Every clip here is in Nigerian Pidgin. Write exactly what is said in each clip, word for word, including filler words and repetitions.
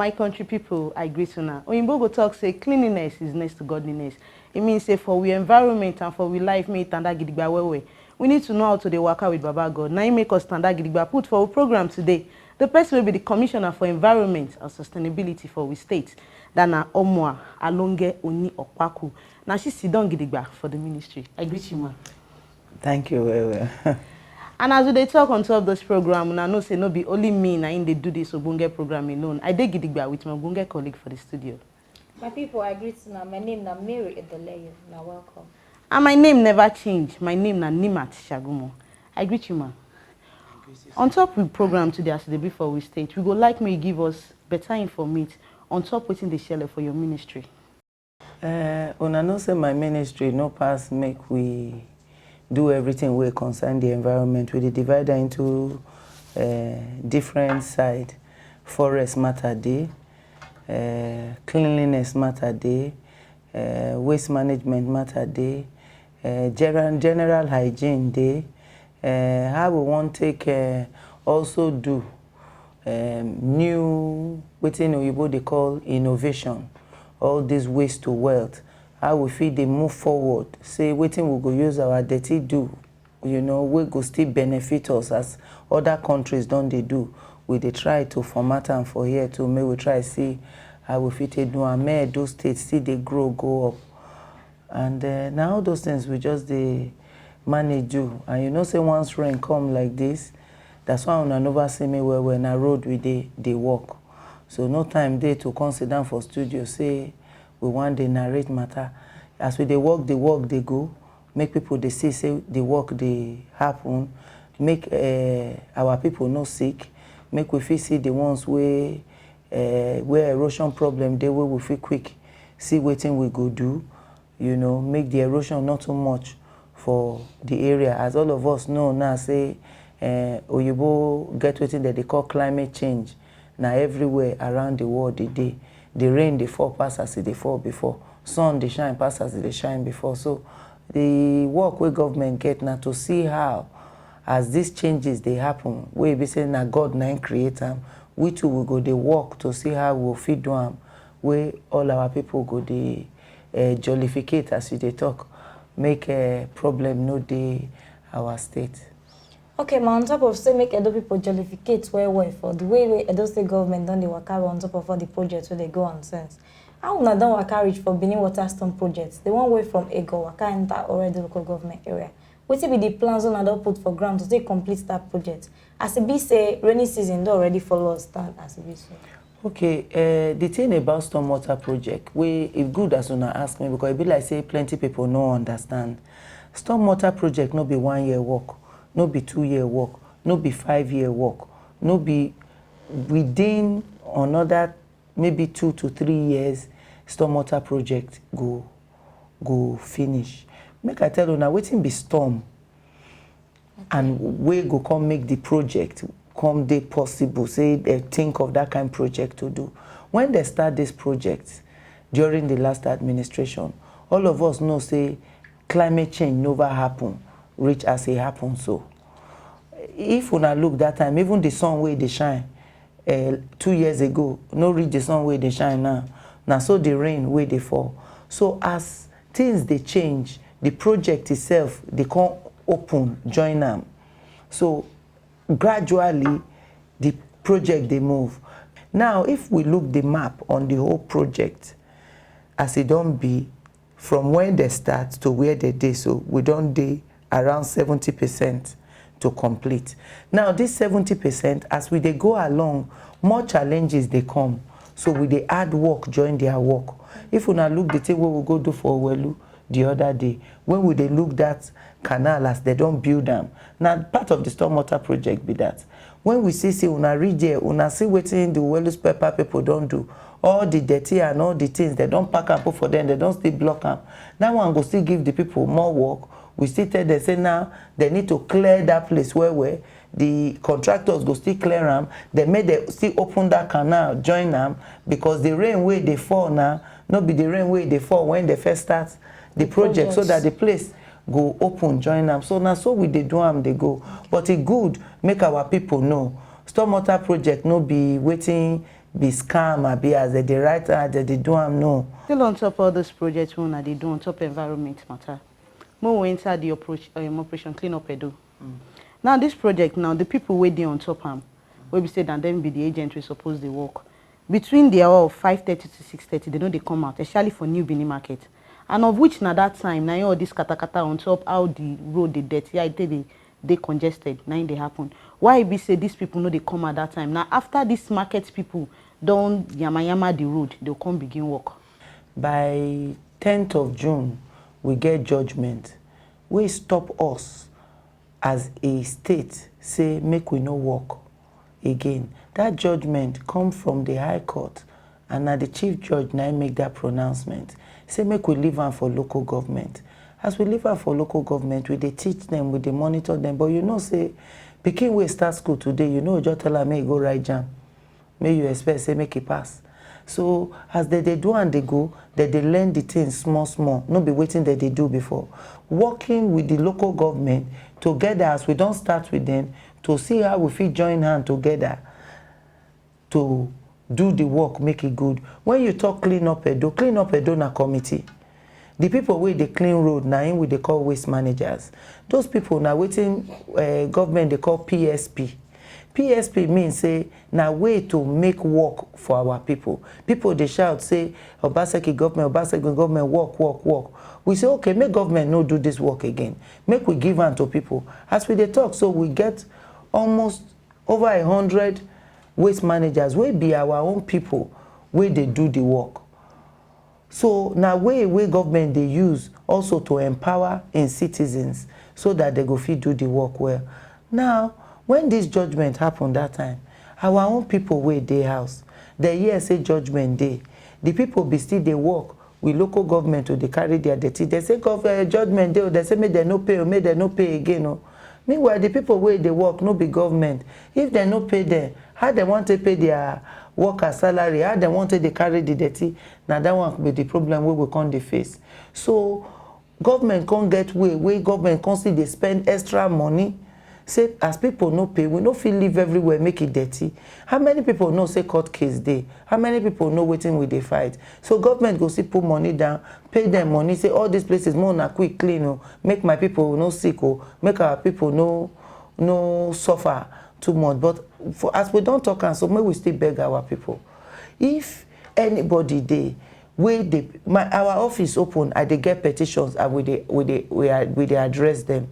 My country people, I greet una. Oyinbo go talk say cleanliness is next to godliness. E mean say for we environment and for we life, make e tanda gidigba well well. We need to know how to dey waka with Baba God. Na im make us tanda gidigba put for we program today. The person wey be the commissioner for environment and sustainability for we state, that na Omua Alonge Oni Okpaku. Na she sit down gidigba for the ministry. I greet you, ma. Thank you well well. And as we dey talk on top this program, una know say no be only me na im dey do this ogbonge program alone. I dey gidigba with my ogbonge colleague for the studio. My people, I greet una. My name na Mary Edeleyo. Na welcome. And my name never change. My name na Nimat Shagumo. I greet you, ma. On top we program today, as e dey be for we state, we go like make you give us better informate on top wetin dey shele for your ministry. Uh, una know say my ministry no pass make we do everything wey concern the environment. We dey divide am into uh, different side. Forest matter dey, uh, cleanliness matter dey, uh, waste management matter dey, uh, general, general hygiene dey, uh, how we wan take uh, also do um, new, wetin oyibo dey call innovation, all this waste to wealth, how we fit dey move forward, say wetin we go use our dirty do, you know, wey go still benefit us as other countries don dey do. We dey try to format am for here too, make we try see how we fit take do am, make Edo State still dey grow go up. And uh, na all those things we just dey manage do. And you know say once rain come like this, that's why una never see me well well, na road we dey dey work. So no time dey to come sit down for studio say we wan dey narrate matter. As we dey work, the work dey go, make people dey see say the work dey happen, make uh, our people no sick, make we fit see the ones wey uh, where erosion problem dey, wey we fit quick see wetin we go do, you know, make the erosion not too much for the area. As all of us know now say uh, oyibo get wetin dem dey call climate change. Na everywhere around the world e dey. The rain dey fall pass as e dey fall before, sun dey shine pass as e dey shine before. So the work wey government get na to see how, as these changes dey happen, wey be say na God na im create am, we too we go dey work to see how we go fit do am, wey all our people go dey uh, jollificate, as you dey talk, make uh, problem no dey our state. Okay, ma, on top of say make Edo people jollificate well well for the way wey Edo State government don dey waka on top of all the projects wey dey go on since, how una don waka reach for Benin Water Storm project, the one wey from Ego waka enter Oredo local government area? Wetin be the plans una don put for ground to take complete that project, as e be say rainy season don already follow us stand as e be so? Okay, uh, the thing about stormwater project, wey e good as una ask me, because e be like say plenty people no understand. Stormwater project no be one year work, no be two year work, no be five year work, no be within another maybe two to three years, stormwater project go go finish. Make I tell una wetin be storm and wey go come make the project come dey possible, say they think of that kind project to do. When they start this project during the last administration, all of us know say climate change never happen reach as e happen so. If una look that time, even the sun wey dey shine uh, two years ago no reach the sun wey dey shine now. Na so the rain wey dey fall. So as things dey change, the project itself dey come open join am. So gradually the project dey move. Now if we look the map on the whole project as e don be, from when they start to where they dey so, we don dey around seventy percent to complete. Now this seventy percent, as we dey go along, more challenges dey come, so we dey add work join their work. If una look the thing wey we go do for Owelu the other day, when we dey look that canal as they don build am, na part of the stormwater project be that. When we see say una reach there, una see wetin the Owelu Spare Part people don do, all the dirty and all the things they don pack am put for them, they don still block am. That one go still give the people more work. We still tell them say now they need to clear that place well well. The contractors go still clear am, then make they still open that canal join am, because the rain wey dey fall now no be the rain wey dey fall when they first start the project, so that the place go open join am. So na so we dey do am dey go. But e good make our people know, stormwater project no be wetin be scam, abi as dem dey write am, as dem dey do am, no. Still on top of all those projects wey una dey do on top environment matter, make we enter the operation, um, operation clean up Edo. Now this project now, the people wey dey on top am, wey be say na dem be the agent wey suppose dey work, between the hour of five thirty to six thirty, they no dey come out, especially for New Benin Market. And of which na that time, na all this katakata on top how the road dey dirty, how e take dey dey congested, na im dey happen. Why e be say these people no dey come at that time? Na after these market people don yamayama the road, they come begin work. By tenth of June, we get judgment wey stop us as a state say make we no work again. That judgment come from the High Court, and na the Chief Judge na im make that pronouncement. Say make we leave am for local government. As we leave am for local government, we dey teach them, we dey monitor them. But you know say pikin wey start school today, you no go just tell am make e go write jam, make you expect say make e pass. So as dem dey do am dey go, dem dey learn the thing small small, no be wetin dem dey do before. Working with the local government together, as we don start with them, to see how we fit join hand together to do the work make e good. When you talk clean up Edo, clean up Edo na committee. The people wey dey clean road, na im we dey call waste managers. Those people na wetin, eh, government dey call P S P. P S P mean say na way to make work for our people. People dey shout say, "Obaseki government, Obaseki government, work, work, work." We say, "Okay, make government no do this work again. Make we give am to people." As we dey talk so, we get almost over a hundred waste managers wey be our own people wey dey do the work. So na way wey government dey use also to empower im citizens so that dem go fit do the work well. Now, when this judgment happen that time, our own people wey dey house, dem hear say judgment dey. The people be still dey work with local government to dey carry their dirty. Dem say gov-, eh, judgment dey o, dem say make dem no pay o, make dem no pay again o. Meanwhile, the people wey dey work no be government. If dem no pay them, how dem wan take pay their workers salary? How dem wan take dey carry the dirty? Na that one be the problem wey we come dey face. So government come get way wey government come still dey spend extra money. Say as people no pay, we no fit leave everywhere make e dirty. How many people know say court case dey? How many people know wetin we dey fight? So government go still put money down, pay them money, say all these places, make una quick clean o, make my people no sick o, make our people no, no suffer too much. But for, as we don talk am so, make we still beg our people. If anybody dey wey dey, my, our office open, I dey get petitions and we dey, we dey, we are, we dey address them.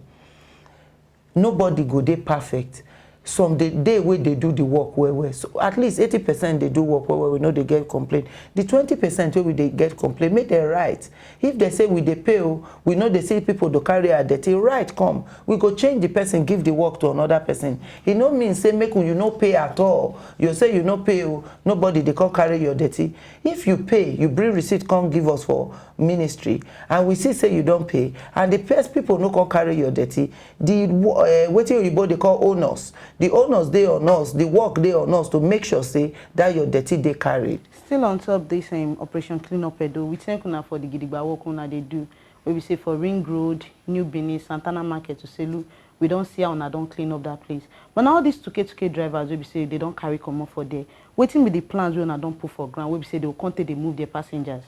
Nobody go dey perfect. Some dey, dey wey dey do the work well well. So at least eighty percent dey do work well well, we no dey get complaint. The twenty percent wey we dey get complaint, make dem write. If dem say we dey pay o, we no dey see people to carry our dirty, write come. We go change the person, give the work to another person. E no mean say make you no pay at all. You say you no pay o, nobody dey come carry your dirty. If you pay, you bring receipt come give us for ministry, and we see say you don pay, and the first people no come carry your dirty, the, uh, wetin oyibo dey call onus, the onus dey on us, the work dey on us to make sure say that your dirty dey carried. Still on top this, um, operation clean up Edo, we thank una for the gidigba work una dey do, wey be say for Ring Road, New Benin, Santana Market, Uselu, we don see how una don clean up that place. But na all these tuke tuke drivers wey be say they don carry comot for there, wetin be the plans wey una don put for ground wey be say they go come take dey move their passengers?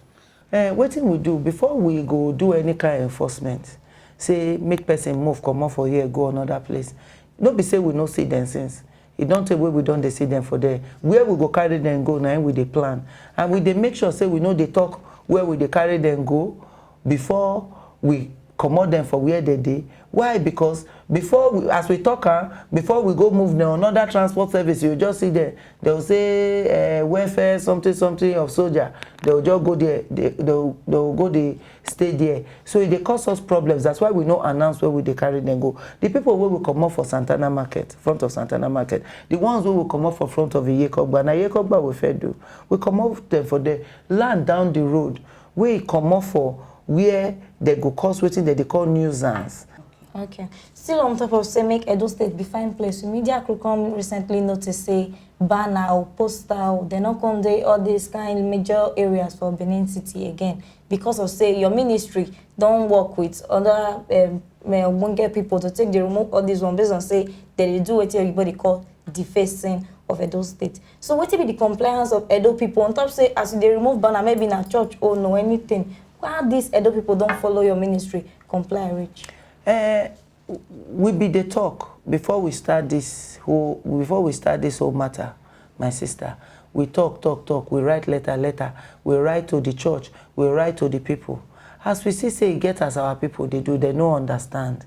Eh, wetin we do, before we go do any kind enforcement, say make person move comot for here go another place, no be say we no see them since. E don tey wey we don dey see them for there. Where we go carry them go, na im we dey plan. And we dey make sure say we no dey talk where we dey carry them go before we comot them for where they dey. Why? Because before we, as we talk am, before we go move them, another transport service, you just see them, they will say, eh, welfare something something of soldier. They will just go there, they, they will, they will go dey stay there. So e dey cause us problems. That's why we no announce where we dey carry them go. The people wey we comot for Santana Market, front of Santana Market, the ones wey we comot for front of Iyekogba, na Iyekogba we fit do. We comot them for there, land down the road, wey comot for where they go cause wetin they dey call nuisance. Okay. Still on top of say make Edo State be fine place, media crew come recently notice say banner or poster or they no come dey all these kind major areas for Benin City again because of say your ministry don work with other, um, eh, ogbonge people to take dey remove all these one based on say they dey do wetin everybody call defacing of Edo State. So wetin be the compliance of Edo people on top say as you dey remove banner, maybe na church or no anything? How these Edo people don follow your ministry comply reach? Uh, we be dey talk before we start this whole before we start this whole matter, my sister. We talk, talk, talk. We write letter, letter. We write to the church. We write to the people. As we see say e get as our people dey do, they no understand.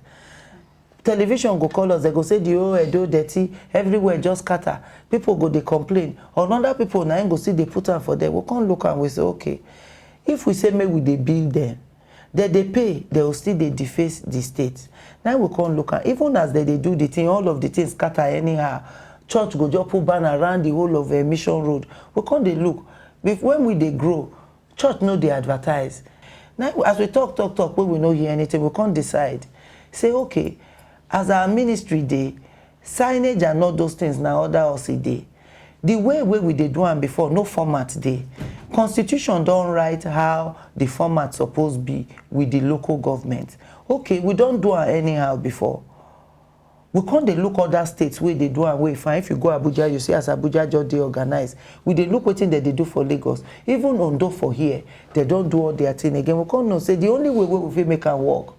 Television go call us, they go say the whole Edo dirty, everywhere just scatter. People go dey complain. Another people na im go still dey put am for there. We come look am, we say, okay, if we say make we dey bill them, they dey pay, they go still dey deface the state. Now we come look am, even as they dey do the thing, all of the things scatter anyhow. Church go just put banner around the whole of uh, Mission Road. We come dey look. If, when we dey grow, church no dey advertise. Now as we talk, talk, talk, wey we no hear anything, we come decide say, okay, as our ministry dey, signage and all those things na other us e dey. The way wey we dey do am before, no format dey. Constitution don write how the format suppose be with the local government. Okay, we don do am anyhow before. We come dey look other states wey dey do am wey fine. If you go Abuja, you see as Abuja just dey organized. We dey look wetin dem dey do for Lagos. Even Ondo for here, dem don do all their thing again. We come know say the only way wey we fit make am work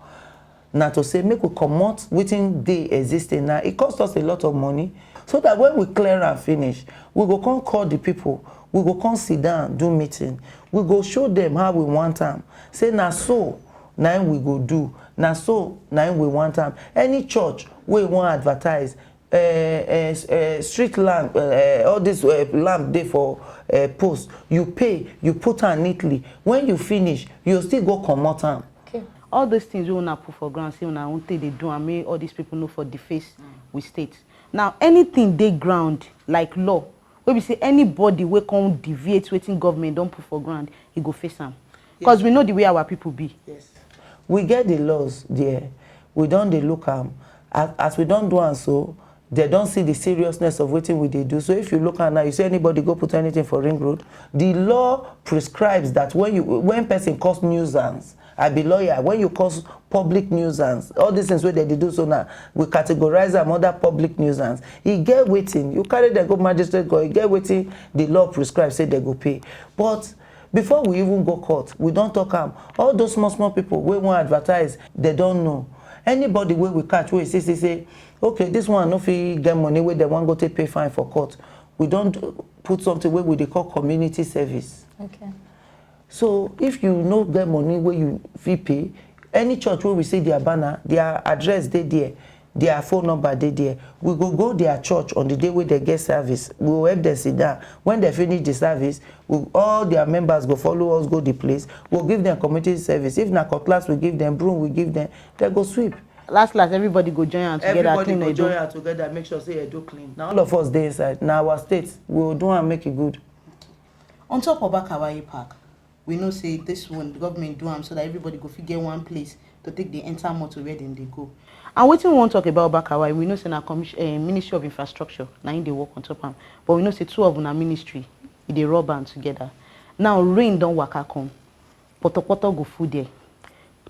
na to say make we comot wetin dey existing now. E cost us a lot of money, so that when we clear am finish, we go come call the people, we go come sit down do meeting, we go show them how we want am, say na so na im we go do, na so na im we want am. Any church wey wan advertise, uh, uh, uh, street lamp, uh, uh, all this uh, lamp dey for uh, post, you pay, you put am neatly. When you finish, you still go comot am. Okay. All those things wey una put for ground, say una wan take dey do am, make all these people no for deface with state. Now anything dey ground like law, wey be say anybody wey come deviate wetin government don put for ground, e go face am. Because we know the way our people be. Yes. We get the laws there. We don dey look am. As, as we don do am so, they don see the seriousness of wetin we dey do. So if you look am now, you see anybody go put anything for Ring Road, the law prescribes that when you when person cause nuisance, I be lawyer, when you cause public nuisance, all these things wey dem dey do so now, we categorize am under public nuisance. E get wetin, you carry dem go magistrate court, e get wetin the law prescribe say dem go pay. But before we even go court, we don talk am. All those small small people wey wan advertise, dem don know. Anybody wey we catch, wey see say say, okay, this one no fit get money wey dem wan go take pay fine for court, we don put something wey we dey call community service. Okay. So if you no get money wey you fit pay, any church wey we see their banner, their address dey there, their phone number dey there. We go go their church on the day wey dem get service. We go help dem sit down. When dem finish the service, we, all their members go follow us go the place. We go give dem community service. If na cutlass we give dem, broom we give dem, dem go sweep. Last last, everybody go join hand together. Everybody clean go Edo. Join hand together, make sure say Edo clean. Na all of us dey inside. Na our state. We go do am make e good. On top of Bakawaye Park, we know say this one, the government do am so that everybody go fit get one place to take dey enter motor where dem dey go. And wetin we wan talk about Bakawaye, we know say na commis- eh, Ministry of Infrastructure na im dey work on top am, but we know say two of una ministry e dey rub am together. Now rain don waka come, potopoto go full there,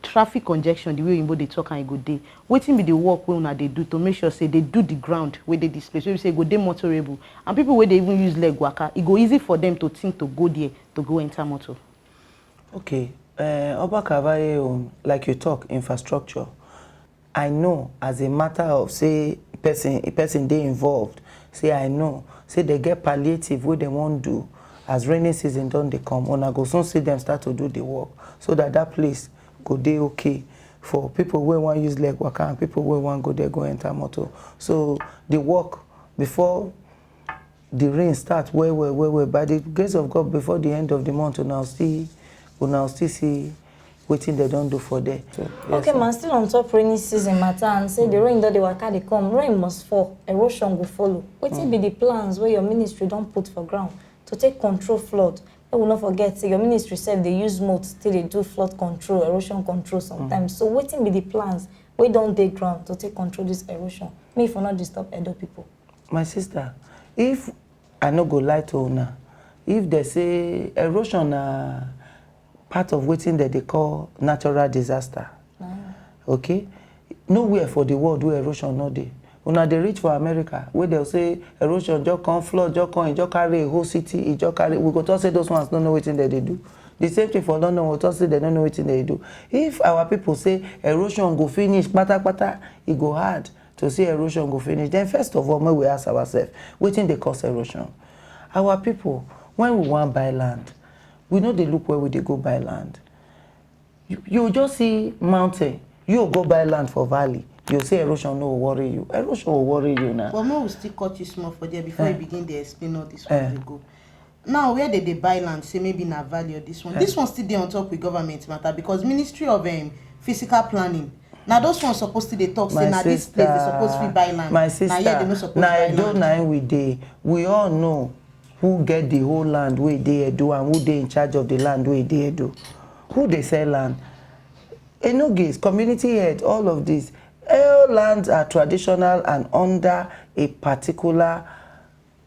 traffic congestion, the way oyinbo dey talk am, e go dey. Wetin be the work wey una dey do to make sure say dey do the ground wey dey this place, wey be say e go dey motorable, and people wey dey even use leg waka, e go easy for them to think to go there to go enter motor? Okay, uh, Oba Kavaye own, like you talk, infrastructure. I know as a matter of say person a person dey involved, say I know say they get palliative wey dem wan do as rainy season don dey come. Una go soon see dem start to do the work so that that place go dey okay for people wey wan use leg waka and people wey wan go there go enter motor. So the work before the rain start well well well well, by the grace of God, before the end of the month, una still una still see wetin dem don do for there. So, yes, okay ma, still on top rainy season matter and say the rain don dey waka dey come, rain must fall, erosion go follow. Wetin be the plans wey your ministry don put for ground to take control flood? Make we no forget say your ministry sef dey use moat take dey do flood control, erosion control sometimes. So wetin be the plans wey don dey ground to take control this erosion, make e for no disturb Edo people? My sister, if I no go lie to una, if they say erosion na part of wetin dem dey call natural disaster, okay, nowhere for the world wey erosion no dey. Una dey reach for America, wey dem say erosion just come, flood just come, e just carry a whole city, e just carry, we go talk say those ones no know wetin dem dey do. The same thing for London, we go talk say dem no know wetin dem dey do. If our people say erosion go finish patapata, e go hard to say erosion go finish. Then first of all, make we ask ourselves, wetin dey cause erosion? Our people, when we wan buy land, we no dey look where we dey go buy land. You, you just see mountain, you go buy land for valley, you say erosion no worry you. Erosion will worry you now. But make we still cut you small for there before you begin dey explain all this one dey go. Now, where they dey buy land, say maybe na valley or this one. This one still dey on top with government matter, because Ministry of um, Physical Planning, na those ones suppose to dey talk say na this place they suppose fit buy land. My sister, na here they no suppose buy land. Na Edo na im we dey. We all know who get the whole land wey dey Edo and who dey in charge of the land wey dey Edo. Who dey sell land? Enogis, community head, all of this. All lands are traditional and under a particular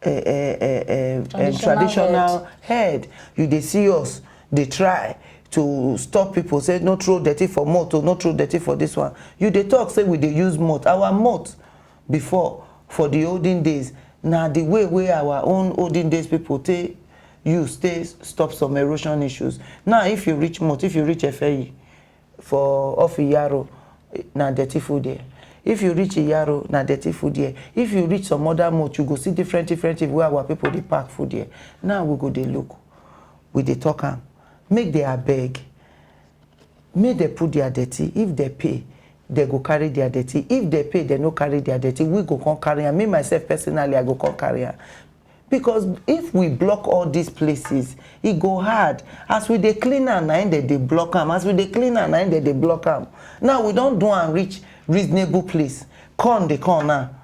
uh, uh, uh, uh, traditional, traditional head. Head. You dey see us dey try to stop people, say no throw dirty for moat, no throw dirty for this one. You dey talk say we dey use moat. Our moat before, for the olden days, na the way wey our own olden days people take use take stop some erosion issues. Now, if you reach moat, if you reach Efeyi, for off Iyaro, na dirty full there. If you reach Iyaro, na dirty full there. If you reach some other moat, you go see different different things wey our people dey pack full there. Now we go dey look, we dey talk am. Make they abeg, make they put their dirty. If they pay, they go carry their dirty. If they pay, they no carry their dirty, we go come carry am. Me myself personally, I go come carry am. Because if we block all these places, e go hard. As we dey clean am, na im dem dey block am. As we dey clean am, na im dem dey block am. Now we don do am reach reasonable place. Corn dey come now.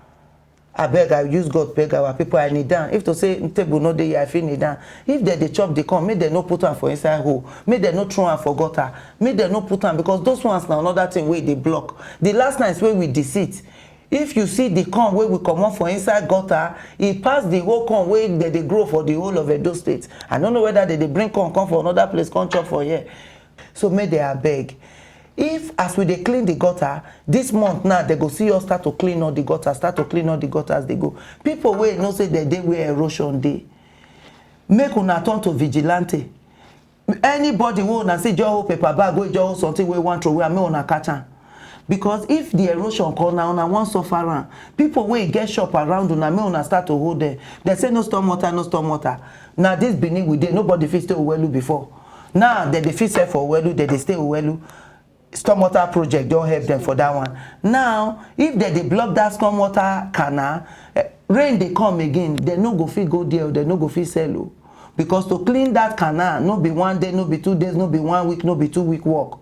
Abeg, I use God beg our people, I kneel down. If to say table no dey here, I fit kneel down. If dem dey chop the corn, make dem no put am for inside hole. Make dem no throw am for gutter. Make dem no put am, because those ones na another thing wey dey block. The last times wey we dey sit, if you see the corn wey we comot for inside gutter, e pass the whole corn wey dem dey grow for the whole of Edo State. I no know whether dem dey bring corn come for another place, come chop for here. So make dem abeg. If, as we dey clean the gutter, this month now, dem go see us start to clean all the gutters, start to clean all the gutters dey go. People wey know say dem dey where erosion dey, make una turn to vigilante. Anybody wey una see just hold paper bag, wey just hold something wey wan throw away, make una catch am. Because if the erosion come, na una wan suffer am. People wey get shop around una, make una start to hold them. Dem say no storm water, no storm water. Na this Benin we dey, nobody fit stay Owelu before. Now dem dey fit sell for Owelu, dem dey stay Owelu. Storm water project don help them for that one. Now, if dem dey block that storm water canal, eh, rain dey come again, dem no go fit go there, dem no go fit sell o. Because to clean that canal, no be one day, no be two days, no be one week, no be two week work.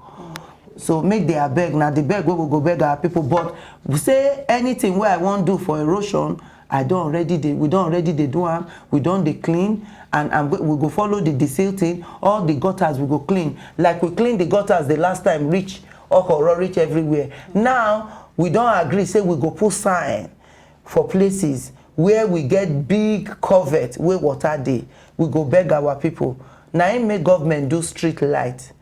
So make they abeg, na the beg wey we go beg our people. But we say anything wey I wan do for erosion, I don already dey, we don already dey do am, we don dey clean, and, and we, we go follow the desil thing, all the gutters we go clean. Like we clean the gutters the last time, reach Okoro, reach everywhere. Now, we don agree say we go put sign for places where we get big culvert wey water dey. We go beg our people. Na im make government do street light.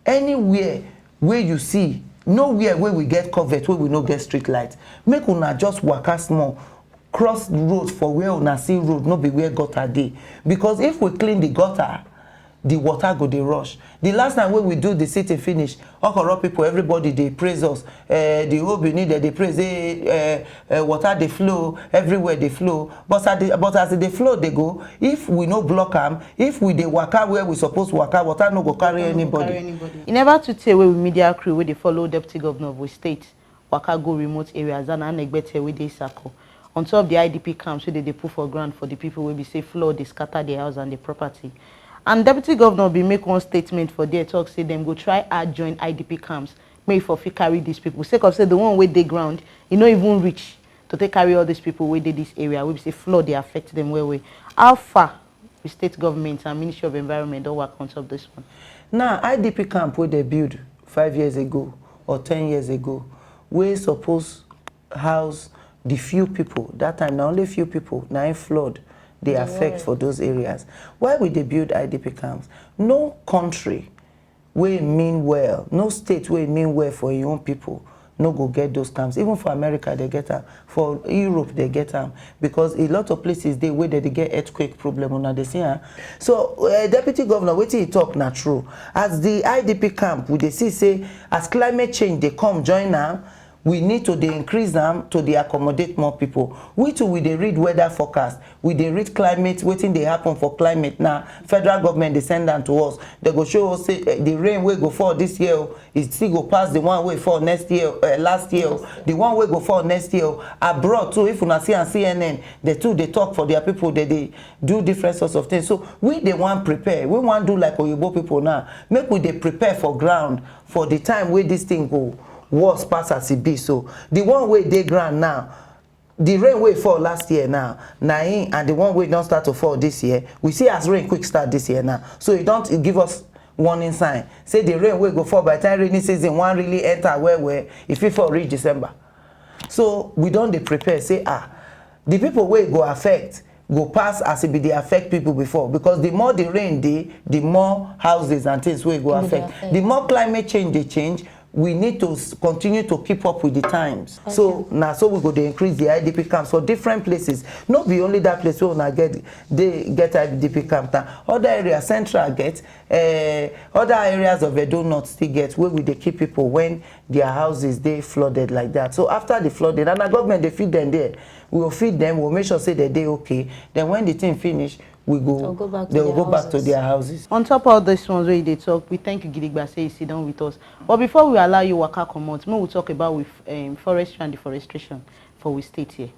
Anywhere wey you see, nowhere wey we get culvert wey we no get street light, make una just waka small, cross road for where una see road, no be where gutter dey. Because if we clean the gutter, the water go dey rush. The last time wey we do the city finish, Okoro people, everybody dey praise us. Eh, the whole Benin dem dey praise, eh, eh, eh, water dey flow, everywhere dey flow. But as the, but as e dey flow dey go, if we no block am, if we dey waka where we suppose waka, water no go carry anybody. E never too tey wey we media crew wey dey follow Deputy Governor of we state waka go remote areas, Zana and Egbete wey dey Isako, on top the I D P camps wey dey dey put for ground for the people wey be say flood dey scatter their house and the property. And Deputy Governor bin make one statement for there, talk say dem go try add join I D P camps, make e for fit carry these people, sake of say the one wey dey ground, e no even reach to take carry all these people wey dey this area wey be say flood dey affect them well well. How far the state government and Ministry of Environment don work on top this one? Now, I D P camp wey dem build five years ago or ten years ago, wey suppose house the few people, that time na only few people na im flood dey affect for those areas. Why we dey build I D P camps? No country wey mean well, no state wey mean well for im own people no go get those camps. Even for America, they get am. For Europe, they get am. Because a lot of places dey wey dem dey get earthquake problem, una dey see am. So, eh, Deputy Governor, wetin he talk na true. As the I D P camp, we dey see say as climate change dey come join am, we need to dey increase am to dey accommodate more people. We too, we dey read weather forecast, we dey read climate, wetin dey happen for climate now. Federal government dey send am to us. They go show us say, eh, the rain wey go fall this year o, e still go pass the one wey fall next year, eh, last year o, the one wey go fall next year o. Abroad too, if una see am, C N N, they too dey talk for their people, they dey do different sorts of things. So we dey wan prepare, we wan do like oyibo people now, make we dey prepare for ground for the time wey this thing go worse pass as e be. So the one wey dey ground now, the rain wey fall last year now, na im, and the one wey don start to fall this year, we see as rain quick start this year now. So e don give us warning sign say the rain wey go fall by the time rainy season wan really enter well well, e fit fall reach December. So we don dey prepare say, ah, the people wey e go affect go pass as e be dey affect people before, because the more the rain dey, the more houses and things wey e go affect. The more climate change dey change, we need to s- continue to keep up with the times. So na so we go dey increase the I D P camps for different places. No be only that place wey una get, dey get I D P camp now. Other areas, Central get, eh, other areas of Edo North still get, wey we dey keep people when their houses dey flooded like that. So after the flooding, and na government dey feed them there. We go feed them, we go make sure say they dey okay. Then when the thing finish, we go, They'll go back to they their will go back to houses. Their houses. On top of all these ones wey you dey talk, we thank you gidigba say you sit down with us. But before we allow you waka comot, make we talk about with, um, forestry and deforestation for we state here.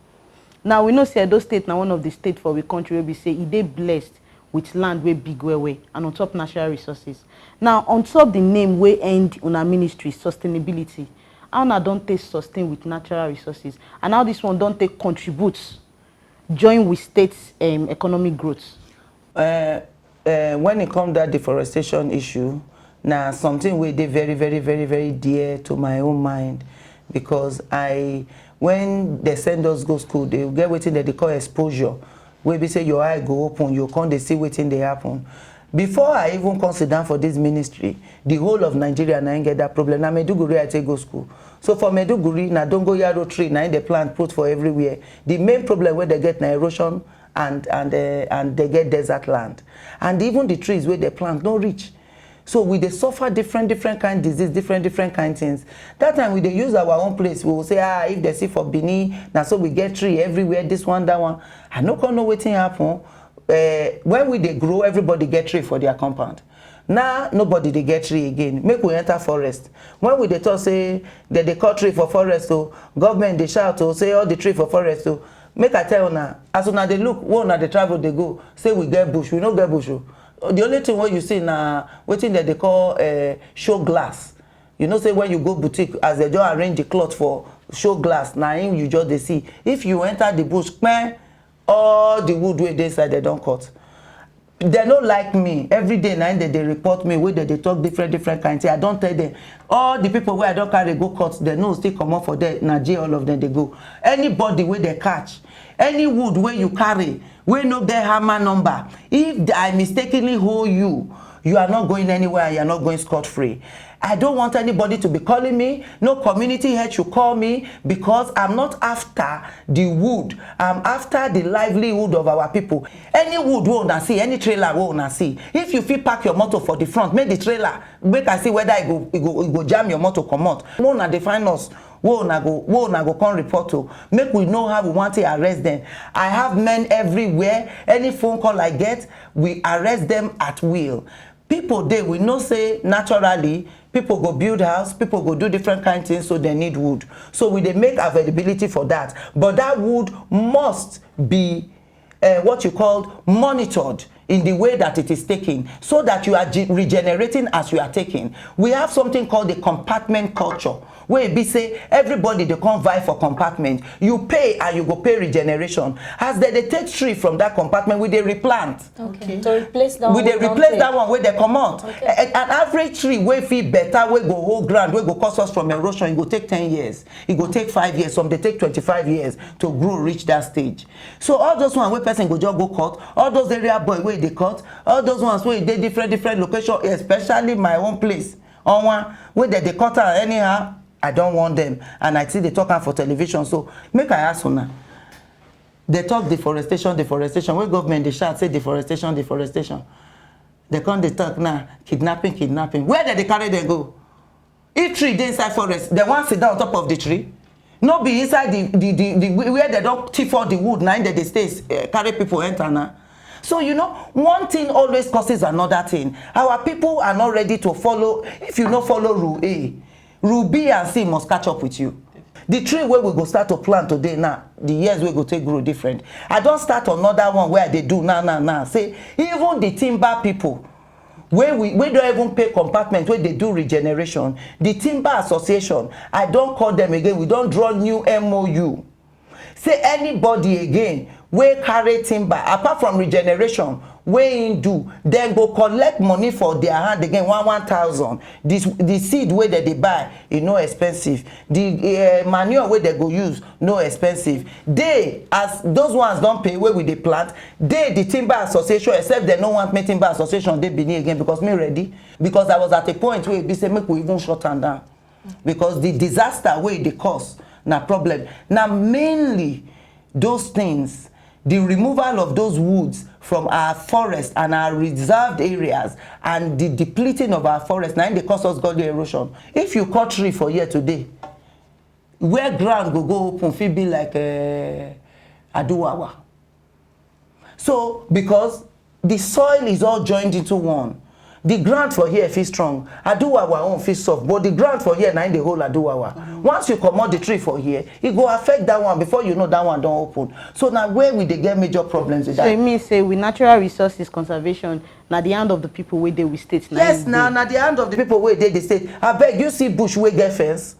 Now, we know say Edo State na one of the state for we country wey be say e dey blessed with land wey big well well and on top natural resources. Now, on top the name wey end una ministry, sustainability, how una don take sustain with natural resources and how this one don take contribute join with state, um, economic growth? Uh, uh, when it come that deforestation issue, na something wey dey very, very, very, very dear to my own mind, because I, when they send us go school, they get wetin dem dey call exposure, wey be say your eye go open, you come dey see wetin dey happen. Before I even come sit down for this ministry, the whole of Nigeria na im get that problem. Na Maiduguri I take go school. So for Maiduguri, na dongoyaro tree na im dey plant put for everywhere. The main problem wey they get na erosion and, and, uh, and they get desert land. And even the trees wey they plant no reach. So we dey suffer different, different kind disease, different, different kind things. That time we dey use our own place. We go say, ah, if they see for Benin, na so we get tree everywhere, this one, that one. I no come know wetin happen. Eh, when we dey grow, everybody get tree for their compound. Now nobody dey get tree again. Make we enter forest. When we dey talk say they dey cut tree for forest o, government dey shout o, say all the tree for forest o. Make I tell una, as una dey look, where una dey travel dey go, say we get bush, we no get bush o. The only thing wey you see na wetin dem dey call, eh, show glass. You know say when you go boutique, as they just arrange the cloth for show glass, na im you just dey see. If you enter the bush, kpeh, all the wood wey dey inside, they don cut. They no like me. Every day na im dem dey report me, wey dem dey talk different, different kind thing. I don tell them, all the people wey I don carry go court, dem no still comot for there. Na jail all of them dey go. Anybody wey dem catch, any wood wey you carry, wey no get hammer number, if I mistakenly hold you, you are not going anywhere and you are not going scot-free. I don't want anybody to be calling me. No community head should call me, because I'm not after the wood. I'm after the livelihood of our people. Any wood wey una see, any trailer wey una see, if you fit park your motor for the front, make the trailer, make I see whether e go, e go, e go jam your motor comot. Make una dey find us, wey una go, wey una go come report o. Make we know how we want to arrest them. I have men everywhere. Any phone call I get, we arrest them at will. People dey, we know say naturally people go build house, people go do different kind things, so they need wood. So we dey make availability for that. But that wood must be, uh, what you call, monitored in the way that it is taken, so that you are ge- regenerating as you are taking. We have something called the compartment culture, wey be say everybody dey come vie for compartment. You pay and you go pay regeneration. As they dey take tree from that compartment, we dey replant. Okay. To replace that one we dey replace that one wey dey comot. Okay. A- an average tree wey fit better, wey go hold ground, wey go cost us from erosion, e go take ten years, e go take five years, some dey take twenty-five years to grow reach that stage. So all those ones wey person go just go cut, all those area boy wey dey cut, all those ones wey dey different, different location, especially my own place, Onwa, wey dem dey cut am anyhow. I don't want them, and I see they talk am for television. So make I ask una. They talk deforestation, deforestation. When government they shout say deforestation, deforestation, they come they talk now kidnapping, kidnapping. Where did they carry them go? If tree dey inside forest, they want sit down on top of the tree. No be inside the the the, the where they don't thief all the wood, na im they dey stay uh, carry people enter now. So you know, one thing always causes another thing. Our people are not ready to follow. If you no follow rule A, rule B and C must catch up with you. The tree where we go start to plant today now, the years we go take grow different. I don't start another one where they do now, now, now. Say, even the timber people, where we, we don't even pay compartment where they do regeneration. The timber association, I don't call them again. We don't draw new M O U. Say anybody again wey carry timber, apart from regeneration wey im do, dem go collect money for their hand again, one one thousand. The the seed wey dem dey buy, e no expensive. The uh, manure wey dem go use, no expensive. They, as those ones don pay, wey we dey plant, they, the timber association, except dem no want make timber association dey Benin again, because me ready, because I was at a point wey e be say make we even shut am down, because the disaster wey e dey cause na problem. Na mainly those things, the removal of those woods from our forest and our reserved areas, and the depleting of our forest, na im dey cause us godly erosion. If you cut tree for here today, where ground go go open fit be like uh, Aduwawa. So because the soil is all joined into one, the ground for here fit strong, Aduwawa own fit soft, but the ground for here na im dey hold Aduwawa. Once you comot the tree for here, e go affect that one. Before you know, that one don open. So na where we dey get major problems with So e that. mean say with natural resources conservation, na the hand of the people wey dey with state na Yes, im na dey. na the hand of the people wey dey the state. Abeg, you see bush wey get fence?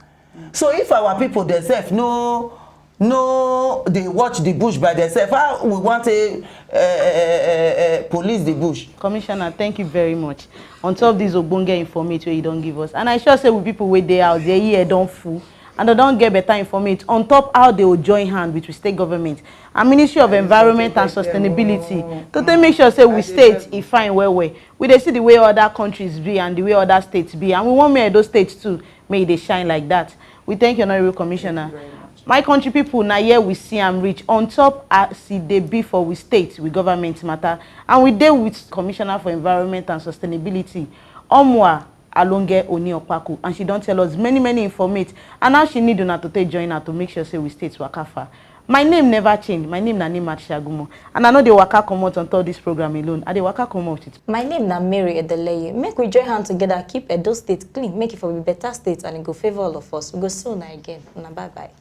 So if our people themselves no no dey watch the bush by themselves, how we want to uh, uh, uh, uh, police the bush? Commissioner, thank you very much on top this ogbonge informate wey you don give us, and I sure say we people wey dey out there, ear don full, and dem don get better informate on top how they will join hand with the state government and Ministry of Environment and Sustainability to take make sure say we state e fine well well. We dey see the way other countries be and the way other states be, and we want make Edo State too make e dey shine like that. We thank you, Honorable Commissioner. My country people, na here we see am reach on top as e dey be for we state, we government matter, and we dey with Commissioner for Environment and Sustainability, Omwa Alonge Oni Okpaku, and she don tell us many many informate and how she need una to take join her to make sure say we state waka far. My name never change. My name na Nimat Shagumo, and I no dey waka comot on top this program alone. I dey waka comot with My name na Mary Edeleye. Make we join hand together, keep Edo State clean, make it for be better state, and it go favor all of us. We go see una again. Una bye bye.